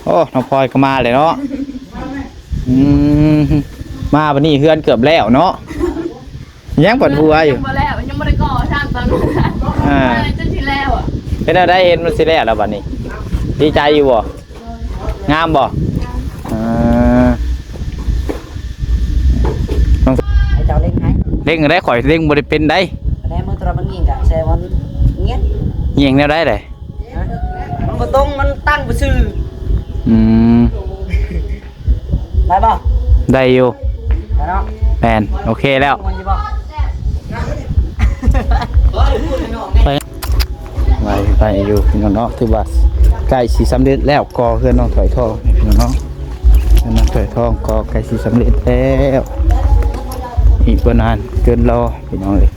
ໂອ້ ນ້ອງພອຍກໍມາແລ້ວເນາະ. ອືມ ມາບັດນີ້ເຮືອນເກືອບແລ້ວເນາະ. ຍັງປວດຫົວຢູ່ ຍັງບໍ່ແລ້ວ ຍັງບໍ່ໄດ້ກໍ່ຊ້ຳຕອນນັ້ນ. ອ່າ ຈົນຊິແລ້ວອະ. ເປັນແນວໃດ ເຫັນມັນຊິແລ້ວແລ້ວບັດນີ້ ດີໃຈຢູ່ບໍ່? ງາມບໍ່? ເອີ ໃຫ້ເຈົ້າເລັ່ງໃຫ້ ເລັ່ງໄດ້ ຂ້ອຍເລັ່ງບໍ່ໄດ້ເປັນໃດ. ແນມເບິ່ງໂທລະສັບມັນຍິງກະແຊມັນງຽດ ຍິງແນວໃດເດ້? ຮະ? ມັນບໍ່ຕົງ ມັນຕັ້ງບໍ່ຊື່. ອືມ ໄດ້ບໍ່? ໄດ້ຢູ່ ໄດ້ເນາະ. ແມ່ນ ໂອເຄແລ້ວ ມ່ວນຢູ່ບໍ່? ໄດ້ ໄດ້ຢູ່ພີ່ນ້ອງເນາະ ຖືວ່າໃກ້ຊິສຳເລັດແລ້ວ ກໍ່ເຮືອນນ້ອງຖອຍທອງພີ່ນ້ອງເນາະ. ເຮືອນນ້ອງຖອຍທອງກໍໃກ້ຊິສຳເລັດແລ້ວ ອີກບໍ່ນານເກີນລໍພີ່ນ້ອງເອີຍ.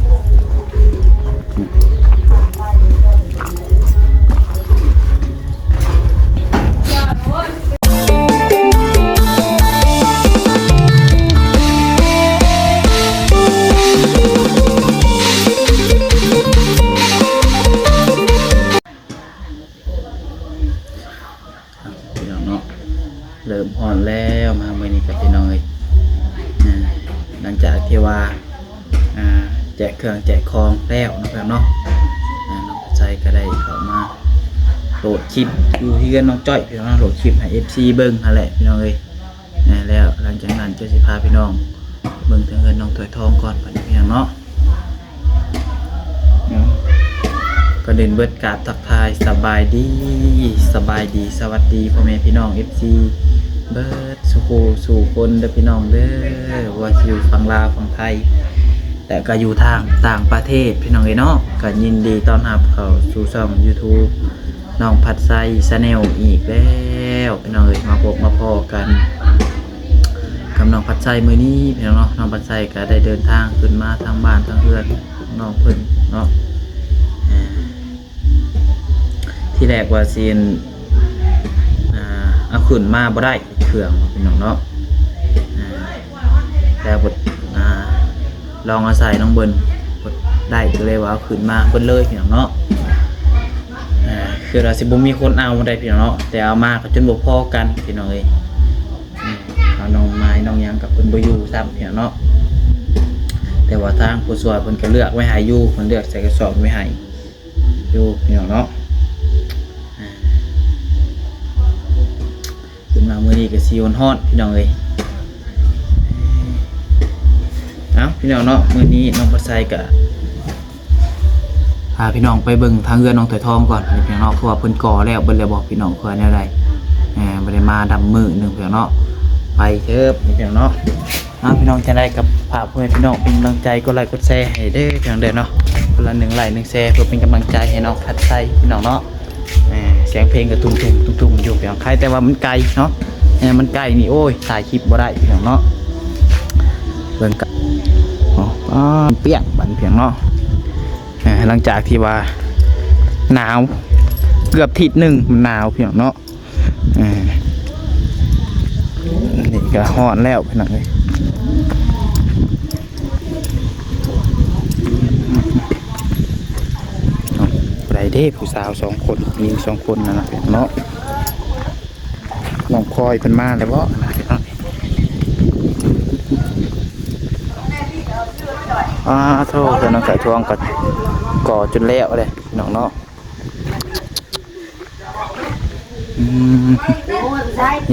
ພີ່ນ້ອງເນາະ ເລີ່ມຮ້ອນແລ້ວ ມາມື້ນີ້ກັບພີ່ນ້ອງເອີຍ. ອ່າ ຫຼັງຈາກທີ່ວ່າ ອ່າ ແຈກເຄື່ອງແຈກຂອງແລ້ວເນາະ ພີ່ນ້ອງເນາະ. ອ່າ ນ້ອງໃສກໍໄດ້ເຂົ້າມາໂຫຼດຄລິບຢູ່ເຮືອນນ້ອງຈ້ອຍ ພີ່ນ້ອງເນາະ ໂຫຼດຄລິບໃຫ້ເອັຟຊີເບິ່ງຫັ້ນແຫຼະ ພີ່ນ້ອງເອີຍ. ແມ່ນແລ້ວ ຫຼັງຈາກນັ້ນຈະຊິພາພີ່ນ້ອງເບິ່ງເທິງເຮືອນນ້ອງຖອຍທອງກ່ອນ ບັດນີ້ພີ່ນ້ອງເນາະ. ກ່ອນອື່ນເບິດກາບທັກທາຍສະບາຍດີ ສະບາຍດີ ສະຫວັດດີພໍ່ແມ່ພີ່ນ້ອງເອັຟຊີເບິດສູ່ຄູ່ສູ່ຄົນເດີພີ່ນ້ອງເດີ ບໍ່ວ່າຊິຢູ່ຝັ່ງລາວຝັ່ງໄທ ແລະກໍຢູ່ທາງຕ່າງປະເທດ ພີ່ນ້ອງເອີຍເນາະ. ກໍຍິນດີຕ້ອນຮັບເຂົ້າສູ່ຊ່ອງຢູທູບ ນ້ອງພັດໄຊ Channel ອີກແລ້ວພີ່ນ້ອງເອີຍ. ມາພົບມາພໍ້ກັນກັບນ້ອງພັດໄຊມື້ນີ້ພີ່ນ້ອງເນາະ. ນ້ອງພັດໄຊກໍໄດ້ເດີນທາງຂຶ້ນມາທາງບ້ານທາງເຮືອນນ້ອງເພິ່ນເນາະ. ອ່າ ທີແລກວ່າຊິ ອ່າ ເອົາຂຶ້ນມາບໍ່ໄດ້ເຄື່ອງພີ່ນ້ອງເນາະ. ອ່າ ແຕ່ເພິ່ນ ອ່າ ລອງອາໄສນ້ອງເບິ່ນ ເພິ່ນໄດ້ ກໍເລີຍວ່າເອົາຂຶ້ນມາເບິດເລີຍພີ່ນ້ອງເນາະ. ອ່າ ຄືວ່າຊິບໍ່ມີຄົນເອົາໄດ້ພີ່ນ້ອງເນາະ ແຕ່ເອົາມາກໍຈົນບໍ່ພໍກັນພີ່ນ້ອງເອີຍ. ອືມ ເອົານ້ອງໄມ້ນ້ອງຫຍັງກໍເພິ່ນບໍ່ຢູ່ຊ້ຳພີ່ນ້ອງເນາະ. ແຕ່ວ່າທາງຜູ້ຊ່ວຍເພິ່ນກໍເລືອກໄວ້ໃຫ້ຢູ່ ເພິ່ນເລືອກໃສ່ກະສອບໄວ້ໃຫ້ຢູ່ພີ່ນ້ອງເນາະ. ອ່າ ຂຶ້ນມາມື້ນີ້ກໍຊິຮ້ອນໆ ພີ່ນ້ອງເອີຍ. ເອົ້າ ພີ່ນ້ອງເນາະ ມື້ນີ້ນ້ອງພັດໄຊກໍພາພີ່ນ້ອງໄປເບິ່ງທາງເຮືອນນ້ອງຖອຍທອງກ່ອນພີ່ນ້ອງເນາະ ເພາະວ່າເພິ່ນກໍ່ແລ້ວເບິດແລ້ວບໍ ພີ່ນ້ອງ ຄືວ່າແນວໃດ. ອ່າ ບໍ່ໄດ້ມາດຳມື້ໜຶ່ງພີ່ນ້ອງເນາະ ໄປເທີບພີ່ນ້ອງເນາະ. ອ່າ ພີ່ນ້ອງຈັ່ງໃດກໍຝາກພໍ່ແມ່ພີ່ນ້ອງເປັນກຳລັງໃຈ ກົດໄລກົດແຊໃຫ້ເດີພີ່ນ້ອງເດີເນາະ. ຄົນລະໜຶ່ງໄລໜຶ່ງແຊ ເພື່ອເປັນກຳລັງໃຈໃຫ້ນ້ອງພັດໄຊພີ່ນ້ອງເນາະ. ອ່າ ສຽງເພງກໍຕຸ້ມໆ ຕຸ້ມໆ ຢູ່ພີ່ນ້ອງ. ໃຄແຕ່ວ່າມັນໄກເນາະ ແມ່ນມັນໃກ້ນີ້ ໂອ້ຍ ຖ່າຍຄລິບບໍ່ໄດ້ພີ່ນ້ອງເນາະ. ເບິ່ງກັນ ອໍ ອ້າ ປຽກບັດພີ່ນ້ອງເນາະ. ອ່າ ຫຼັງຈາກທີ່ວ່າໜາວເກືອບທິດໜຶ່ງ ມັນໜາວພີ່ນ້ອງເນາະ. ອ່າ ນີ້ກໍຮ້ອນແລ້ວພີ່ນ້ອງເອີຍ. ເອົາ ຜູ້ໃດເດ້ ຜູ້ສາວສອງຄົນ ຜູ້ຍິງສອງຄົນນັ້ນນະເນາະ. ນ້ອງພອຍເພິ່ນມາແລ້ວບໍ? ອ້າໂທ້ ເພິ່ນເອົາໄກ່ທວງກໍ ກໍຈົນແລ້ວເດ້ພີ່ນ້ອງເນາະ. ອືມ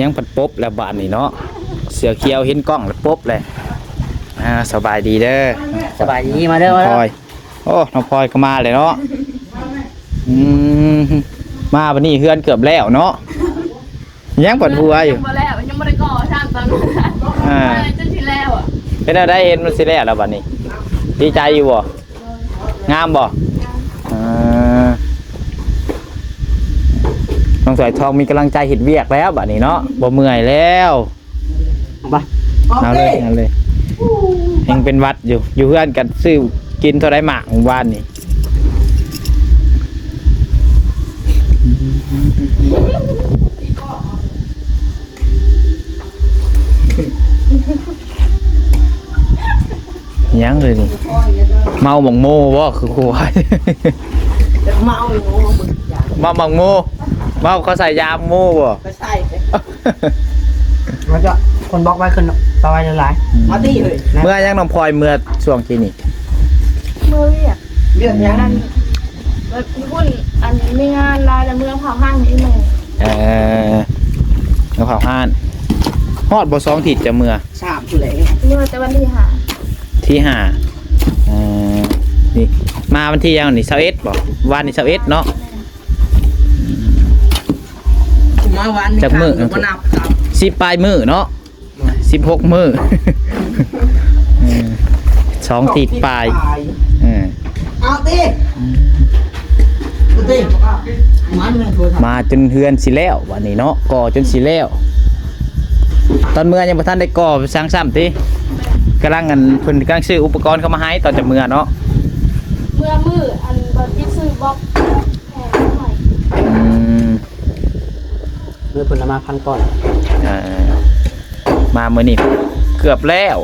ຍັງພັດປົບແລ້ວບາດນີ້ເນາະ ເສືອຂຽວເຫັນກ້ອງແລ້ວປົບແລ້ວ. ອ່າ ສະບາຍດີເດີ ສະບາຍດີ ມາເດີ ມາເດີ ນ້ອງພອຍ. ໂອ້ ນ້ອງພອຍກໍມາແລ້ວເນາະ. ອືມ ມາບັດນີ້ເຮືອນເກືອບແລ້ວເນາະ ຍັງປວດຫົວຢູ່ ຍັງບໍ່ແລ້ວ ຍັງບໍ່ໄດ້ກໍ່ຊ້ຳຕອນນັ້ນ. ອ່າ ຈົນຊິແລ້ວອະ. ເປັນແນວໃດ ເຫັນມັນຊິແລ້ວແລ້ວບັດນີ້ ດີໃຈຢູ່ບໍ່? ງາມບໍ່? ເອີ ນ້ອງສາຍທອງມີກຳລັງໃຈເຮັດວຽກແລ້ວບັດນີ້ເນາະ ບໍ່ເມື່ອຍແລ້ວ. ເອົາປະ? ເອົາເລີຍ ເອົາເລີຍ. ຍັງເປັນຫວັດຢູ່ ຢູ່ເຮືອນກັນຊື້ກິນເທົ່າໃດໝາກມື້ວານນີ້. ຫຍັງເລີຍນີ້? ເມົາໝາກໂມບໍ່? ຄືຄວາຍ ເມົາໝາກໂມ ເມົາເຂົາໃສ່ຢາໂມບໍ່? ໃສ່ ແລ້ວກໍຄົນບລັອກໄວ້ຂຶ້ນເນາະ ຕໍ່ໄວ້ຫຼາຍໆ ອືມ ມາຕິເຮີ້ຍ ເມືອຫຍັງນ້ອງພອຍ ເມືອຊ່ວງທີ່ນີ້? ເມືອວຽກ ວຽກຫຍັງ? ອັນ ແບບຢູ່ພຸ້ນ ອັນມີງານຫຼາຍ ແລ້ວເມືອເຝົ້າຮ້ານອີ່ແມ່. ເອີ ເມືອເຝົ້າຮ້ານ. ຮອດບໍ່ສອງທິດຈະເມືອ? ສາມພຸ້ນແຫຼະ ເມືອແຕ່ວັນທີຫ້າ ທີຫ້າ. ເອີ ນີ້ມາວັນທີຫຍັງນີ້? ຊາວເອັດບໍ່? ວານນີ້ຊາວເອັດເນາະ. ມາວານນີ້ ຈັກມື້? ຄັນບໍ່ນັບ ສິບປາຍມື້ເນາະ ສິບຫົກມື້ ເອີ ສອງທິດປາຍ ເອີ ເອົາຕິ ເອົາຕິ ມາຈົນເຮືອນຊິແລ້ວບັດນີ້ເນາະ ກໍ່ຈົນຊິແລ້ວ. ຕອນເມືອຍັງບໍ່ທັນໄດ້ກໍ່ສັງຊ້ຳຕິ ກຳລັງ ອັນ ເພິ່ນກຳລັງຊື້ອຸປະກອນເຂົ້າມາໃຫ້ຕອນຈະເມືອເນາະ ເມືອມື້ ອັນ ຕອນທີ່ຊື້ບລັອກ ອືມ ມື້ພຸ້ນລະມາພັນກ້ອນ ເອີ ມາມື້ນີ້ເກືອບແລ້ວ.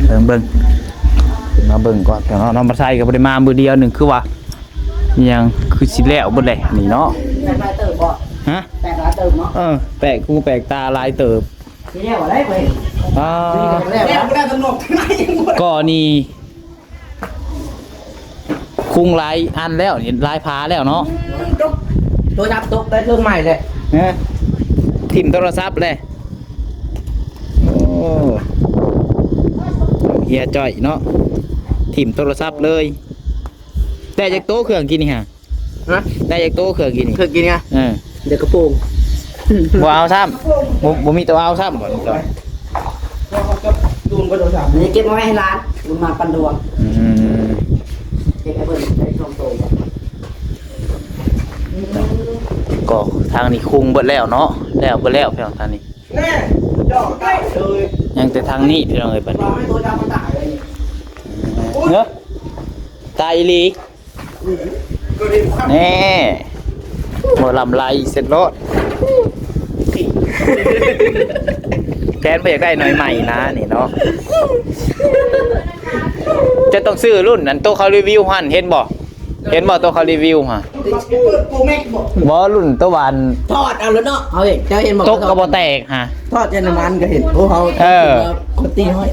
ເບິ່ງ ເບິ່ງ ມາເບິ່ງກ່ອນເນາະ ນ້ອງມາໄຊກໍບໍ່ໄດ້ມາມື້ດຽວໜຶ່ງ ຄືວ່າ ອີຫຍັງ ຄືຊິແລ້ວເບິດແຫຼະນີ້ເນາະ. ແປກຫຼາຍເຕີບບໍ່? ຮະ? ແປກຫຼາຍເຕີບເນາະ. ເອີ ແປກຫູແປກຕາຫຼາຍເຕີບ. ຊິແລ້ວບໍ່ໄດ້ເວີຍ ອ່າ ແລ້ວບໍ່ໄດ້ ກະນີ້ຄຸງຫຼາຍອັນແລ້ວນີ້ ຫຼາຍຝາແລ້ວເນາະ. ອືມ ຕົກ ໂທລະສັບຕົກໃຕ້ເຄື່ອງໃໝ່ແຫຼະ. ຮະ? ຖິ້ມໂທລະສັບແຫຼະ. ໂອ້ ເຮຍຈ້ອຍເນາະ ຖິ້ມໂທລະສັບເລີຍ. ໄດ້ຈັກໂຕເຄື່ອງກິນນີ້ຫະ? ຮະ? ໄດ້ຈັກໂຕເຄື່ອງກິນນີ້? ເຄື່ອງກິນຫະ? ເອີ ດຽວກະໂປງ ບໍ່ເອົາຊ້ຳ ບໍ່ ບໍ່ມີໂຕເອົາຊ້ຳບໍ່? ນີ້ເກັບມາໄວ້ໃຫ້ຫຼານ ບຸນມາປັນດວງ. ອືມ ເກັບໃຫ້ເພິ່ນໄດ້ສອງໂຕ. ກໍທາງນີ້ຄຸງເບິດແລ້ວເນາະ ແລ້ວເບິດແລ້ວ ທາງນີ້ ແນ່ ດອກໄດ້ເລີຍ ຍັງແຕ່ທາງນີ້ພີ່ນ້ອງເອີຍ ບັດນີ້ ເນາະ ຕາຍອີ່ຫຼີ. ແນ່ ບໍ່ລຳໄລເສັດໂລດ. ແທນບໍ່ຢາກໄດ້ໜ່ວຍໃໝ່ນະນີ້ເນາະ. ຈະຕ້ອງຊື້ລຸ້ນອັນໂຕເຂົາຣີວິວຫັ້ນ ເຫັນບໍ່? ເຫັນບໍ່ໂຕເຂົາຣີວິວຫະ? ບໍ່ ລຸ້ນໂຕຫວານ ຖອດເອົາໂລດເນາະ. ເຮົາເຫັນ ເຈົ້າເຫັນບໍ່? ຕົກກໍບໍ່ແຕກຫະ ຖອດໃສ່ນ້ຳມັນກໍເຫັນ. ໂອ້ ເຮົາ ເອີ ຄວາມຕີນ້ອຍ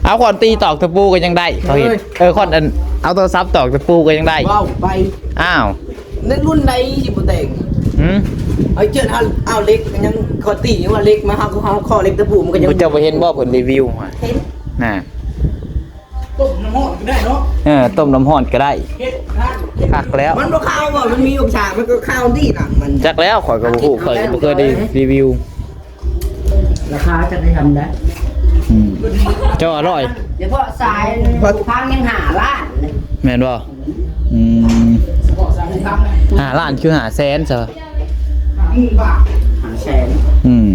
ເອົາຄວາມຕີຕອກຕະປູກໍຍັງໄດ້ ເຂົາເຫັນ. ເອີ ເອີ ຄວາມອັນ ເອົາໂທລະສັບຕອກຕະປູກໍຍັງໄດ້. ເວົ້າໄປ ອ້າວ ໃນລຸ້ນໃດຊິບໍ່ແຕກ? ຫື? ເອົາເຈີ ເອົາເຫຼັກ ຍັງຄວາມຕີວ່າເຫຼັກມາ ເຮົາກໍ ເຮົາຂໍ້ເຫຼັກຕະປູ ມັນກໍຍັງ. ເຈົ້າບໍ່ເຫັນບໍ່ເພິ່ນຣີວິວຫະ? ເຫັນ ນະ. ຕົ້ມນ້ຳຮ້ອນກໍໄດ້ເນາະ. ເອີ ຕົ້ມນ້ຳຮ້ອນກໍໄດ້. ເຮັດ ຄັກແລ້ວ. ມັນບໍ່ຄາວບໍ່? ມັນມີອົງສາ ມັນກໍຄາວດີນະ. ມັນ ຈັກແລ້ວ ຂ້ອຍກໍບໍ່ຮູ້ ຂ້ອຍກໍບໍ່ເຄີຍໄດ້ຣີວິວ. ລາຄາຈະໄດ້ທຳໄດ້. ອືມ ເຈົ້າອະລ່ອຍ ສະເພາະສາຍທາງຍັງຫ້າລ້ານ. ແມ່ນບໍ່? ອືມ ຫ້າລ້ານຄືຫ້າແສນຊະ? ຫ້າແສນ. ອືມ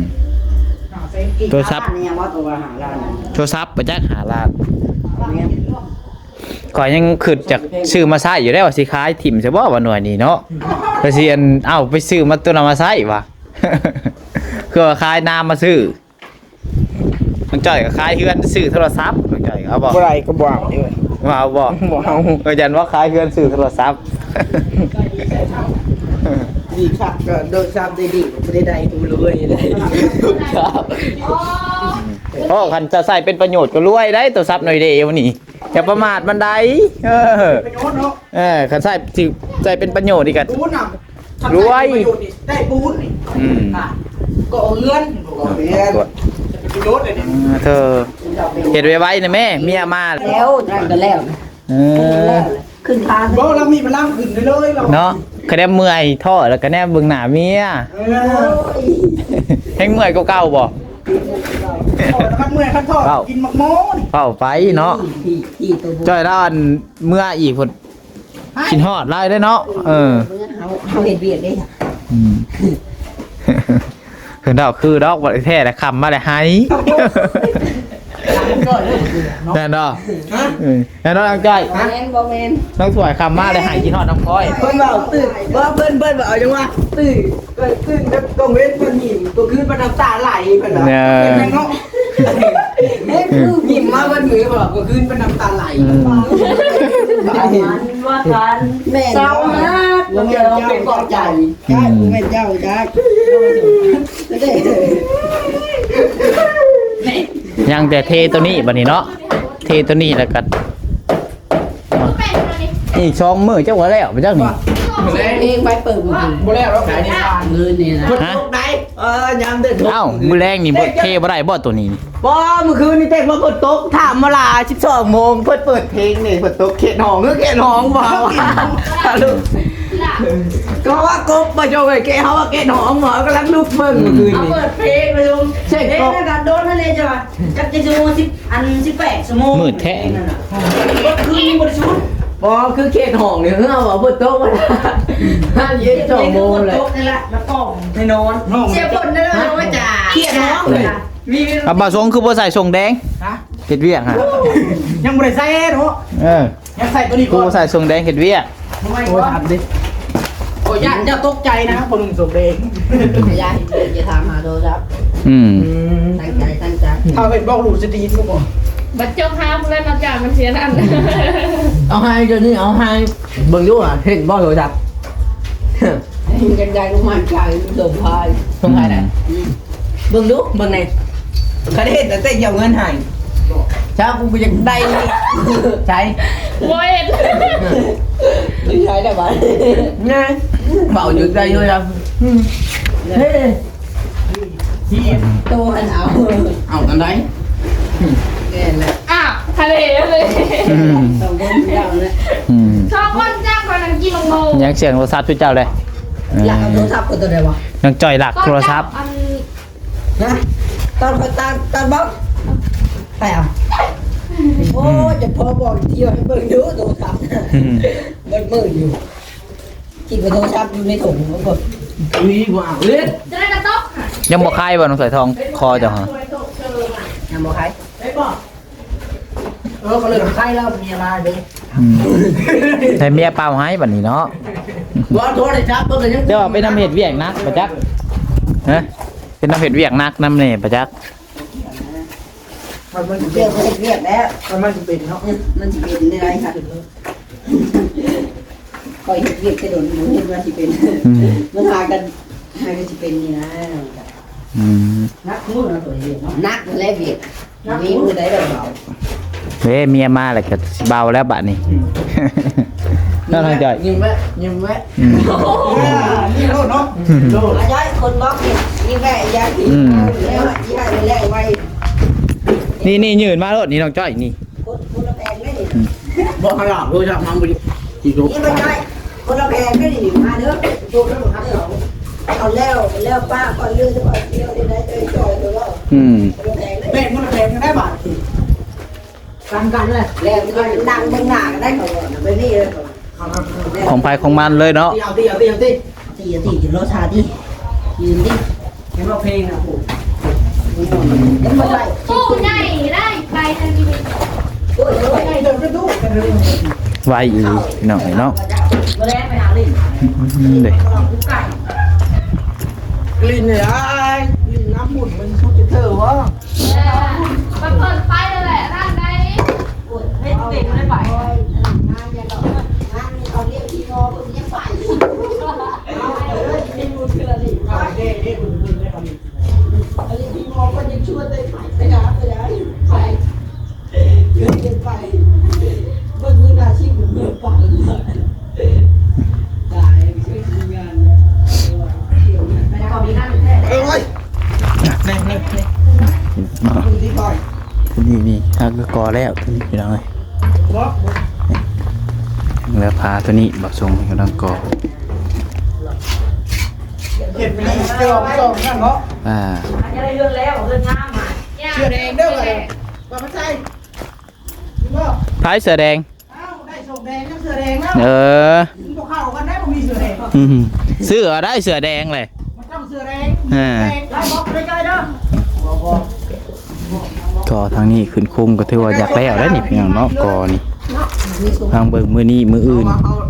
ໂທລະສັບ ໂທລະສັບໄປຈັກຫ້າລ້ານ. ຂ້ອຍຍັງຄິດຈາກຊື້ມາໃຊ້ຢູ່ໄດ໋ ວ່າຊິຂາຍຖິ້ມຊະບໍ່ວ່າໜ່ວຍນີ້ເນາະ. ວ່າຊິອັນ ເອົາໄປຊື້ມາໂຕນັ້ນມາໃຊ້ວ່າ ຄືວ່າຂາຍນາມາຊື້. ນ້ອງຈ້ອຍກໍຂາຍເຮືອນຊື້ໂທລະສັບ ນ້ອງຈ້ອຍເອົາບໍ່? ບໍ່ໄດ້ກໍບໍ່ເອົາເດ້. ບໍ່ເອົາບໍ່? ບໍ່ເອົາ. ເອີ ຢ້ານວ່າຂາຍເຮືອນຊື້ໂທລະສັບ. ດີຄັກກໍໂທລະສັບໄດ້ດີ ບໍ່ໄດ້ໄດ້ຮູ້ລວຍໄດ້. ໂອ້ ຄັນຈະໃຊ້ເປັນປະໂຫຍດກໍລວຍໄດ໋ ໂທລະສັບໜ່ວຍດຽວນີ້. ຢ່າປະໝາດມັນໄດ໋. ເອີ ເອີ ຄັນໃຊ້ ຊິໃຊ້ເປັນປະໂຫຍດນີ້ກໍ ປູນນະ ລວຍ ໄດ້ປູນນີ້. ອືມ ກໍເຮືອນ ກໍເຮືອນ ປະໂຫຍດເລີຍນີ້. ອ່າ ເທີ ເຮັດໄວໆນະແມ່ ເມຍມາແລ້ວ. ນັ້ນກໍແລ້ວ. ເອີ ຂຶ້ນທາງ ບໍ່ ລາວມີພະລັງຂຶ້ນເລີຍ ລາວເນາະ. ຄະແນນເມື່ອຍທໍ້ ແລ້ວກະແນມເບິ່ງໜ້າເມຍ. ເອີ ແຮງເມື່ອຍກວ່າເກົ່າບໍ່? ຄັນເມື່ອຍຄັນທໍ້ ເວົ້າ ກິນໝາກໂມນີ້ ເວົ້າໄປເນາະ. ຈ້ອຍລາວອັນເມື່ອອີກພຸ້ນ ຄິດຮອດຫຼາຍເດ້ເນາະ. ເອີ ເຮົາ ເຮົາເຮັດວຽກເດ້. ອືມ ເພິ່ນເວົ້າຄືດອກ ບໍ່ແທ້ລະ ຄ່ຳມາແລ້ວໄຫ້. ແມ່ນບໍ່? ຮະ? ເອີ ແມ່ນບໍ່ ນ້ອງຈ້ອຍ? ແມ່ນບໍ່ແມ່ນ? ນ້ອງສວຍຄ່ຳມາແລ້ວໄຫ້ ຄິດຮອດນ້ອງພອຍ. ເພິ່ນເວົ້າຕື່ນ ບໍ່ ເພິ່ນ ເພິ່ນເວົ້າຫຍັງວະ? ຕື່ນ ຕື່ນກັບກາງເວັນເພິ່ນຍິ້ມ ກາງຄືນເພິ່ນນ້ຳຕາໄຫຼ ເພິ່ນວ່າ. ເອີ ເຫັນແມ່ນເນາະ. ຍິ້ມມາເບິດມື້ ບອກກາງຄືນເພິ່ນນ້ຳຕາໄຫຼ. ອືມ ວ່າກັນ ແມ່ນ ເຊົາຮັກ ບໍ່ແມ່ນເຈົ້າ ເປັນຂອບໃຈ ອືມ ບໍ່ແມ່ນເຈົ້າຈັກ ຍັງແຕ່ເທໂຕນີ້ບັດນີ້ເນາະ ເທໂຕນີ້ແລ້ວກໍ ອີກສອງມື້ເຈົ້າກໍແລ້ວໄປຈັກນີ້ ເອງໄປເປີດ ບໍ່ແລ້ວດອກ ຂາຍໃນບ້ານ ມື້ນີ້ນະ ຮະ? ເອີ ຍາມເດີນ ເອົ້າ ມື້ແລງນີ້ບໍ່ ເທບໍ່ໄດ້ບໍ່ໂຕນີ້? ບໍ່ ມື້ຄືນນີ້ເຕັກວ່າຝົນຕົກ ຖາມມາລາ ສິບສອງໂມງ ເພິ່ນເປີດເພງນີ້ ຝົນຕົກ ເຂດຫ້ອງ ເອີ ເຂດຫ້ອງບໍ່ ກໍວ່າກົບບໍ່ ເຈົ້າເອີຍ ເຂດ ເຮົາວ່າເຂດຫ້ອງບໍ່ ກຳລັງລຸກເບິ່ງມື້ຄືນນີ້ ເອົາເປີດເພງໄປລົງ ເສັດ ເພງນັ້ນກໍໂດນຫັ້ນເດ້ ເຈົ້າວ່າ ຈັກຈັກຊົ່ວໂມງ ສິບ ອັນ ສິບແປດຊົ່ວໂມງ ມືດແທ້ ເພງນັ້ນນະ ເບິດຄືນຍັງບໍ່ໄດ້ສຸດ ບໍ່ ຄືເຂດຫ້ອງນີ້ ເຮົາວ່າຝົນຕົກ ຫັ້ນເຢັນສອງໂມງແລ້ວ ຝົນຕົກນີ້ລະ ລະກໍໃຫ້ນອນ ເສຍຝົນນັ້ນລະ ວ່າຈາ ເຂດຫ້ອງເລີຍ ມີ ອ່ະ ບ່າວຊົງຄືບໍ່ໃສ່ສົ້ງແດງ? ຮະ? ເຮັດວຽກຫະ ຍັງບໍ່ໄດ້ໃສ່ເນາະ ເອີ ຍັງໃສ່ໂຕນີ້ກ່ອນ ບໍ່ໃສ່ສົ້ງແດງເຮັດວຽກ ໂທລະສັບເດ້ ໂອ້ຍ ຢ້ານເຈົ້າຕົກໃຈນະ ບໍ່ນຸ່ງສົບເອງ ຢ່າ ຢ່າຖາມຫາໂທລະສັບ ອືມ ຕັ້ງໃຈ ຕັ້ງໃຈ ເຂົາເຫັນບອກລູກສະຕີນບໍ່ ບັດຈົກຫາຜູ້ໃດມາຈາກມັນເສຍນັ້ນ ເອົາໃຫ້ ດຽວນີ້ເອົາໃຫ້ ເບິ່ງດູຫາ ເຫັນບໍ່ໂທລະສັບ ເຫັນຈັກໃດລູກມັນກາຍສົມພາຍ ສົມພາຍໄດ້ ອືມ ເບິ່ງດູ ເບິ່ງແດ່ ຄັນເຫັນແຕ່ເຈົ້າເງິນໃຫ້ ຊາວ ກູກໍຢາກໄດ້ ໃສ ບໍ່ເຫັນ ໃຊ້ໄດ້ບໍ່ ນະ ເວົ້າຢູ່ໄກຢູ່ລະ ເຮີ້ຍ ໂຕອັນເອົາ ເອົາອັນໃດ ແມ່ນແຫຼະ ອ້າວ ທະເລເລີຍ ອືມ ສອງຄົນເຈົ້າເລີຍ ອືມ ສອງຄົນເຈົ້າ ຂ້ອຍນັ່ງກິນໝາກໂມ ຍັງສຽງໂທລະສັບຢູ່ເຈົ້າເດ້ ຢາກເອົາໂທລະສັບເພິ່ນໂຕໃດວະ ຍັງຈ່ອຍລັກໂທລະສັບ ອັນ ນະ ຕອນ ຕອນ ຕອນບອກ ໄປເອົາ ໂອ້ຍ ຈະພໍບອກທ່ຽວໃຫ້ເບິ່ງຢູ່ໂທລະສັບ ອືມ ເບິດມື້ຢູ່ ຄິດວ່າໂທລະສັບຢູ່ໃນຖົງ ມີບໍ່ເອົາເລີຍ ຈະໄດ້ກະຕົກ ຍັງບໍ່ຄາຍບໍ່ ນ້ອງສາຍທອງ ຄໍເຈົ້າຫະ ຍັງບໍ່ຄາຍ ໄດ້ບໍ່? ເອີ ກໍເລີຍໄຄແລ້ວ ເມຍມາເດ້ ອືມ ໃຫ້ເມຍເປົ່າໃຫ້ບັດນີ້ເນາະ ບໍ່ໂທລະສັບເພິ່ນກໍຍັງ ແຕ່ວ່າເປັນນຳເຮັດວຽກໜັກປະຈັກ ຮະ ເປັນນຳເຮັດວຽກໜັກນຳແດ່ປະຈັກ ມັນ ມັນຊິເປັນ ເຮັດວຽກແລ້ວ ມັນ ມັນຊິເປັນເນາະ ມັນຊິເປັນໄດ້ຫຼາຍຄັນ ຂ້ອຍເຮັດວຽກແຕ່ດົນ ບໍ່ເຫັນວ່າຊິເປັນ ອືມ ມັນຫາກັນ ຫາກັນຊິເປັນນີ້ນະ ອືມ ໜັກມື້ນະ ຕົວເອງເນາະ ໜັກແລ້ວວຽກ ມີມື້ໃດດອກເບົາ ເດ້ ເມຍມາແລ້ວກໍຊິເບົາແລ້ວບາດນີ້ ອືມ ນັ້ນທາງຈ່ອຍ ຍິງແວະ ຍິງແວະ ອືມ ຍິງໂລດເນາະ ຍິງໂລດ ອາຈ້ອຍ ຄົນບອກນີ້ ຍິງແວະ ຢ່າ ອືມ ແລ້ວຊິໃຫ້ແລ້ວໄວ ນີ້ ນີ້ ຍື່ນມາໂລດ ນີ້ ນ້ອງຈ້ອຍ ນີ້ ຄົນ ຄົນລະແພງເດ້ນີ້ ອືມ ບໍ່ຂະໜາດໂທລະສັບມາບໍ່ໄດ້ ຊິໂທ ນີ້ບໍ່ໃຊ່ ຄົນລະແພງເດ້ນີ້ ມາເດີ ໂທລະສັບເອົາແລ້ວ ແລ້ວປ້າກ່ອນເລີຍ ຈະໄປທ່ຽວທີ່ໃດ ໄປຈ່ອຍເດີ ອືມ ຄົນລະແພງເດ້ ແມ່ນ ຄົນລະແພງກັນໄດ້ບາດ ກັນກັນເລີຍ ແລ້ວນັ່ງເບິ່ງໜ້າກັນໄດ້ ເຂົາວ່າໄປນີ້ເລີຍ ຂອງໃຜຂອງມັນເລີຍເນາະ ຕີເອົາ ຕີເອົາ ຕີເອົາ ຕີ ຕີ ຕີ ລອຊາຕິ ຢືນຕິ ເຫັນວ່າເພງນະ ໂອ້ ໂອ້ ໃຫຍ່ໄດ້ ໄປທາງນີ້ ໂອ້ຍ ໂອ້ຍ ໃຫຍ່ເດີ ໄວອີ່ຫຼີພີ່ນ້ອງເອີຍເນາະ ບໍ່ໄດ້ໄປຫາຫຼິ້ນ ອືມ ເດ້ ຫຼິ້ນເລີຍ ຫຼິ້ນນ້ຳໝຸນມັນສຸດເທີວະ ເອີ ມັນເພິ່ນໄປແລ້ວແຫຼະ ນັ້ນໄດ ເຮັດເຕັມໄດ້ໄປ ງານເຂົາລຽກທີ່ງໍເພິ່ນຍັງໄປ ໂອ້ຍ ແນ່ໆໆ ນີ້ ນີ້ ຫາກກໍແລ້ວ ນີ້ ພີ່ນ້ອງເອີຍ ແລ້ວພາໂຕນີ້ ບ່າວຊົງກຳລັງກໍ່ ເຮັດໄປເລີຍ ເຈົ້າສອງນັ້ນເນາະ ອ່າ ຈະໄດ້ເຮືອນແລ້ວ ເຮືອນງາມ ເສື້ອແດງເດີ ວ່າມາໃສ່ ໃຜເສື້ອແດງ? ອ້າວ ໄດ້ສົ້ງແດງກັບເສື້ອແດງແລ້ວ ເອີ ມັນບໍ່ເຂົ້າກັນໄດ້ ບໍ່ມີເສື້ອແດງ ອືມ ເສື້ອໄດ້ເສື້ອແດງເລີຍ ມັນຕ້ອງເສື້ອແດງ ອ່າ ໄດ້ບອກໄດ້ຈ່ອຍເດີ ກໍທາງນີ້ຂຶ້ນຄຸມກໍຖືວ່າຢາກແລ້ວໄດ໋ນີ້ພີ່ນ້ອງເນາະ ກໍນີ້ ທາງເບິ່ງມື້ນີ້ມື້ອື່ນ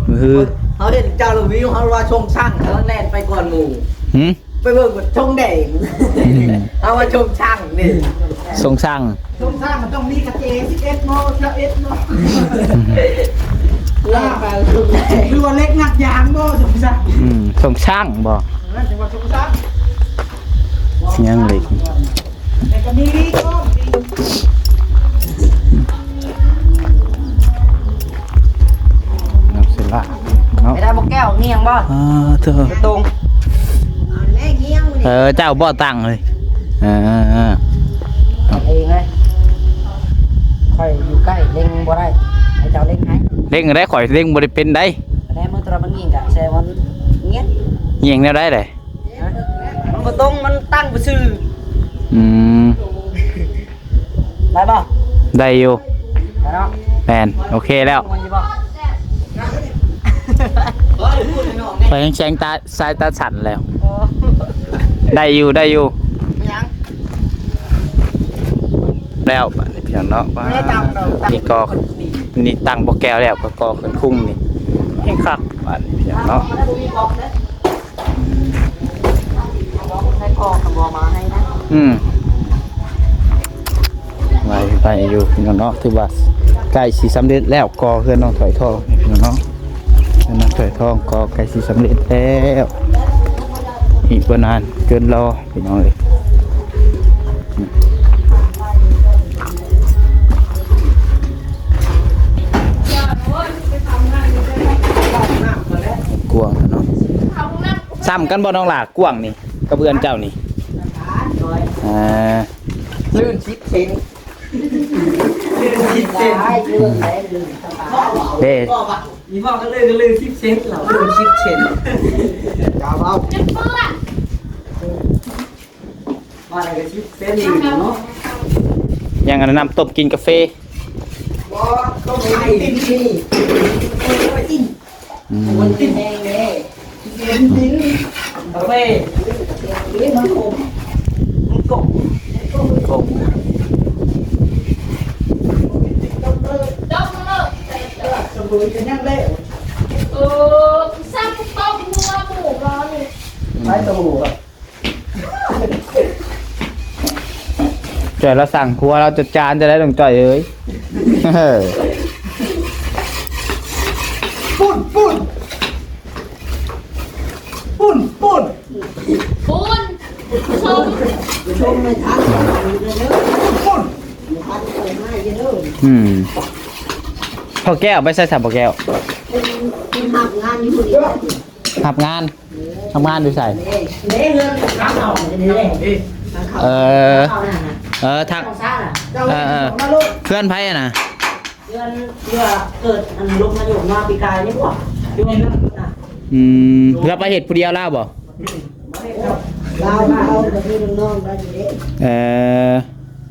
ມື້ຮື ເຮົາເຫັນເຈົ້າລະວິວ ເຮົາວ່າຊົງຊ່າງ ເຮົາແລ່ນໄປກ່ອນໝູ່ ຫື ໄປເບິ່ງວ່າຊົງແດງ ອືມ ເຮົາວ່າຊົງຊ່າງນີ້ ຊົງຊ່າງ ຊົງຊ່າງມັນຕ້ອງມີກະເຈ ສິບເອັດໂມງ ຊາວເອັດໂມງ ອືມ ລາວ ຫຼືວ່າເຫຼັກງັດຢາງບໍ່ ສົມສັກ? ອືມ ສົມສັກບໍ່? ເອີ ຈັງຫວັດສົມສັກ ສຽງເຫຼັກ ແລ້ວກໍມີລີ້ກໍ ນັບເວລາເນາະ ໄປໄດ້ບໍ່ແກ້ວ ມີຫຍັງບໍ່? ອ່າ ເທີ ຕົງ ເອີ ເຈົ້າບໍ່ຕັ້ງເລີຍ ເອີ ເອີ ເອີ ເອງເລີຍ ຂ້ອຍຢູ່ໃກ້ເລັງບໍ່ໄດ້ ໃຫ້ເຈົ້າເລັງໃຫ້ ເລັງໄດ້ ຂ້ອຍເລັງບໍ່ໄດ້ເປັນໃດ ແນມເບິ່ງໂທລະສັບມັນຍິງກະແຊມັນງຽນ ຍິງແນວໃດເດ້? ຮະ? ມັນບໍ່ຕົງ ມັນຕັ້ງບໍ່ຊື່ ອືມ ໄດ້ບໍ່? ໄດ້ຢູ່ ໄດ້ເນາະ ແມ່ນ ໂອເຄແລ້ວ ມັນຢູ່ບໍ່? ຂ້ອຍແຮງແສງຕາ ສາຍຕາສັ້ນແລ້ວ ໂອ້ ໄດ້ຢູ່ ໄດ້ຢູ່ ແມ່ນຫຍັງ? ແລ້ວບາດນີ້ພີ່ນ້ອງເນາະ ວ່າ ນີ້ກໍ ນີ້ຕັ້ງບໍ່ແກ້ວແລ້ວ ກໍກໍ່ຂຶ້ນຄຸ້ມນີ້ ແຮງຄັກບາດນີ້ພີ່ນ້ອງເນາະ ໃສ່ກໍກັບບໍ່ມາໃຫ້ນະ ອືມ ໄວໄປຢູ່ພີ່ນ້ອງເນາະ ຖືວ່າໃກ້ຊິສຳເລັດແລ້ວ ກໍ່ເຮືອນນ້ອງຖອຍທອງພີ່ນ້ອງເນາະ ເຮືອນນ້ອງຖອຍທອງກໍໃກ້ຊິສຳເລັດແລ້ວ ອີກບໍ່ນານເກີນລໍພີ່ນ້ອງເອີຍ ກວ້າງເນາະ ສ່ຳກັນບໍ່ນ້ອງຫຼ້າ ກວ້າງນີ້ກັບເຮືອນເຈົ້ານີ້? ອ່າ ລື່ນສິບເຊັນ ເດ້ ອີພໍ່ກໍເລີຍ ກໍເລີຍສິບເຊັນແລ້ວ ເລີຍສິບເຊັນ ຢ່າເວົ້າ ວ່າແລ້ວກໍສິບເຊັນເນາະ ຍັງອັນນັ້ນ ນ້ຳຕົ້ມກິນກາເຟ ບໍ່ ຕົ້ມໄອຕິມນີ້ ອືມ ມັນຕິດແຮງເດ້ ເຢັນດິນ ກາເຟ ເອີ ມັນຂົມ ມັນກົບ ກົບ ເອີ ສະເບີຍກັນຍັງແລ້ວ ເອີ ສັ່ງຕົ້ມຫົວໝູບໍ່ນີ້ ໃສ່ໂຕ ຈ່ອຍລາວສັ່ງຄົວລາວຈັດຈານຈະໄດ້ ນ້ອງຈ່ອຍເອີຍ ເອີ ປຸ້ນ ປຸ້ນ ປຸ້ນ ປຸ້ນ ປຸ້ນ ຊົມ ຊົມໄປທາງພຸ້ນ ປຸ້ນ ອືມ ພໍ່ແກ້ວໄປໃສຊະ ພໍ່ແກ້ວ? ເພິ່ນ ເພິ່ນຮັບງານຢູ່ພຸ້ນ ຮັບງານ ທຳງານຢູ່ໃສ? ເອີ ເອີ ທາງ ເອີ ເອີ ເພື່ອນໃຜຫັ້ນນະ? ເພື່ອນທີ່ວ່າເກີດອັນລົມພາຍຸມາປີກາຍນີ້ບໍ່? ຢູ່ນັ້ນນະ ອືມ ລາວໄປເຮັດຜູ້ດຽວລາວບໍ່? ລາວ ລາວກໍມີນ້ອງລາວຢູ່ເດ້ ເອີ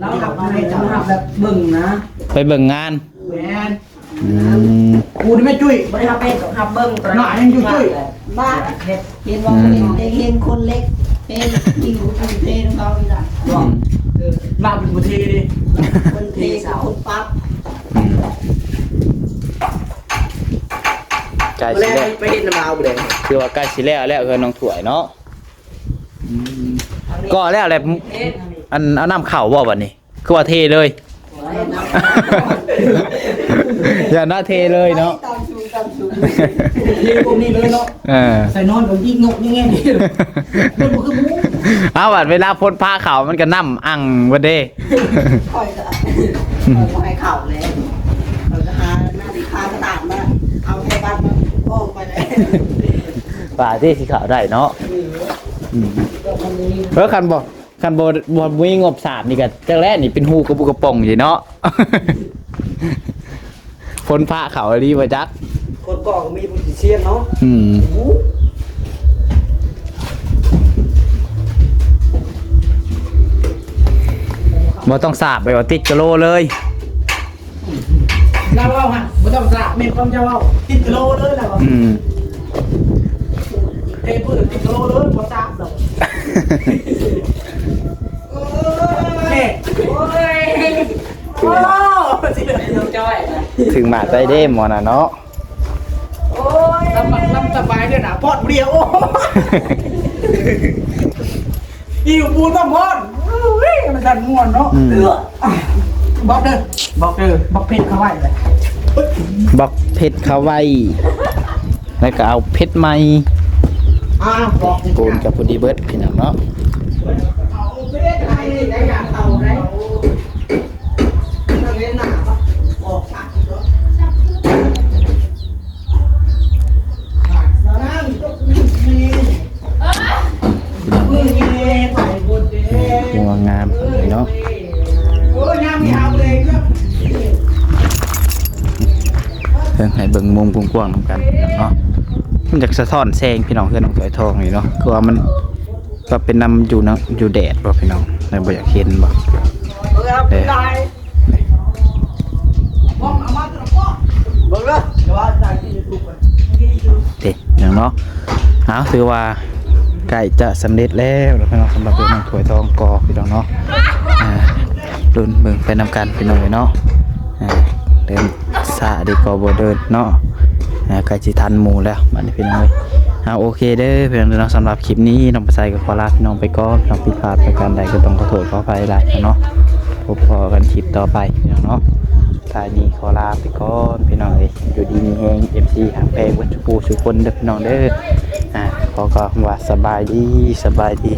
ລາວຮັບໃຫ້ເຈົ້າຮັບແບບເບິ່ງນະ ໄປເບິ່ງງານ ແມ່ນ ອືມ ກູນີ້ແມ່ນຈຸ້ຍ ບໍ່ໄດ້ຮັບເຮັດ ຮັບເບິ່ງ ໜ້າຍັງຈຸ້ຍໆ ບ້າ ເຫັນວ່າ ອືມ ເຫັນ ເຫັນຄົນເລັກ ເຫັນທີ່ຢູ່ທີ່ເພນເຂົານີ້ລະ ອືມ ເອີ ລາວເປັນຜູ້ເທເດ້ ຄົນເທກັບຄົນປັບ ອືມ ໃກ້ຊິແລ້ວ ໄປເຮັດນຳລາວບໍ່ໄດ້ ຄືວ່າໃກ້ຊິແລ້ວແລ້ວ ເຮືອນນ້ອງຖ້ວຍເນາະ ອືມ ກໍແລ້ວແຫຼະ ອັນ ເອົານ້ຳເຂົ້າບໍ່ບັດນີ້? ຄືວ່າເທເລີຍ ຢ່ານະ ເທເລີຍເນາະ ຕາມສູງ ຕາມສູງ ເທພວກນີ້ເລີຍເນາະ ເອີ ໃສ່ນອນກໍຍິງນົກຍິງແງ່ນີ້ ມັນບໍ່ຄືໝູ່ ເອົາ ບັດເວລາຝົນຟ້າເຂົ້າມັນກໍນ້ຳອັ່ງເບິດເດ້ ຂ້ອຍກໍ ຂ້ອຍບໍ່ໃຫ້ເຂົ້າແລ້ວ ຂ້ອຍກໍຫາໜ້າທີ່ພາກະຕາດມາ ເອົາແຄ່ບັດມາອອກໄປແລ້ວ ວ່າທີ່ຊິເຂົ້າໄດ້ເນາະ ເອີ ອືມ ເອີ ຄັນບໍ່ ຄັນບໍ່ ບໍ່ ບໍ່ມີງົບສາດນີ້ກໍຈັກແລ້ວນີ້ ເປັນຮູກະປຸກະປ່ອງຢູ່ເນາະ ຝົນຟ້າເຂົ້າອີ່ຫຼີບໍ່ຈັກ ຄົນກໍມີຜູ້ຊິຊຽນເນາະ ອືມ ບໍ່ຕ້ອງສາບ ແບບວ່າຕິດກະໂຫຼເລີຍ. ລາວເວົ້າຫັ້ນບໍ່ຕ້ອງສາບ ແມ່ນຄວາມເຈົ້າເວົ້າ ຕິດກະໂຫຼເລີຍລາວວ່າ ອືມ ເທພື້ນຕິດກະໂຫຼເລີຍ ບໍ່ສາບດອກ ແມ່ ໂອ້ຍ ໂອ້ ເຖິງມາໃຈເດ້ໝໍນະເນາະ ໂອ້ຍ ລຳ ລຳສະບາຍເດີນະ ພອດຜູ້ດຽວ ໂອ້ ຫິວປູນມາພອດ ເອີຍ ມັນສັນມ່ວນເນາະ ອືມ ບອກເດີ ບອກເດີ ບັກເພັດເຂົາໄວ້ເລີຍ ບັກເຜັດເຂົ້າໄວ້ ແລ້ວກໍເອົາເຜັດໃໝ່ ອ່າ ໂກນກັບພໍດີເບິດ ພີ່ນ້ອງເນາະ. ງົວງາມເນາະ ເບິ່ງ ໃຫ້ເບິ່ງມຸມກວ້າງໆນຳກັນເນາະ. ມັນຢາກສະທ້ອນແສງ ພີ່ນ້ອງ ເຮືອນນ້ອງຖວຍທອງນີ້ເນາະ ຄືວ່າມັນ ກໍເປັນນຳຢູ່ນະ ຢູ່ແດດບໍ່ ພີ່ນ້ອງ ແລ້ວບໍ່ຢາກເຫັນບໍ່ ເອີ ເອີ ເບິ່ງເດີ ເດ້ ພີ່ນ້ອງເນາະ. ເອົາ ຖືວ່າໃກ້ຈະສຳເລັດແລ້ວເນາະ ພີ່ນ້ອງ ສຳລັບເຮືອນນ້ອງຖວຍທອງກໍ ພີ່ນ້ອງເນາະ. ອ່າ ລຸ້ນເບິ່ງໄປນຳກັນ ພີ່ນ້ອງເອີຍເນາະ. ອ່າ ເດີນຊ້າດີກໍບໍ່ເດີນເນາະ. ອ່າ ໃກ້ຊິທັນໝູ່ແລ້ວບັດນີ້ ພີ່ນ້ອງເອີຍ. ອ່າ ໂອເຄເດີ ພີ່ນ້ອງເນາະ ສຳລັບຄລິບນີ້ ນ້ອງປາໄຊກໍຂໍລາພີ່ນ້ອງໄປກ່ອນ. ຖ້າຜິດພາດປະການໃດກໍຕ້ອງຂໍໂທດຂໍອະໄພຫຼາຍເນາະ. ພົບພໍ້ກັນຄລິບຕໍ່ໄປ ພີ່ນ້ອງເນາະ. ທ້າຍນີ້ຂໍລາໄປກ່ອນ ພີ່ນ້ອງເອີຍ. ຢູ່ດີມີແຮງ ເອັຟຊີ ຮັກແພງເບິດທຸກຜູ້ທຸກຄົນເດີ ພີ່ນ້ອງເດີ. ອ່າ ຂໍກ່າວຄຳວ່າສະບາຍດີ ສະບາຍດີ.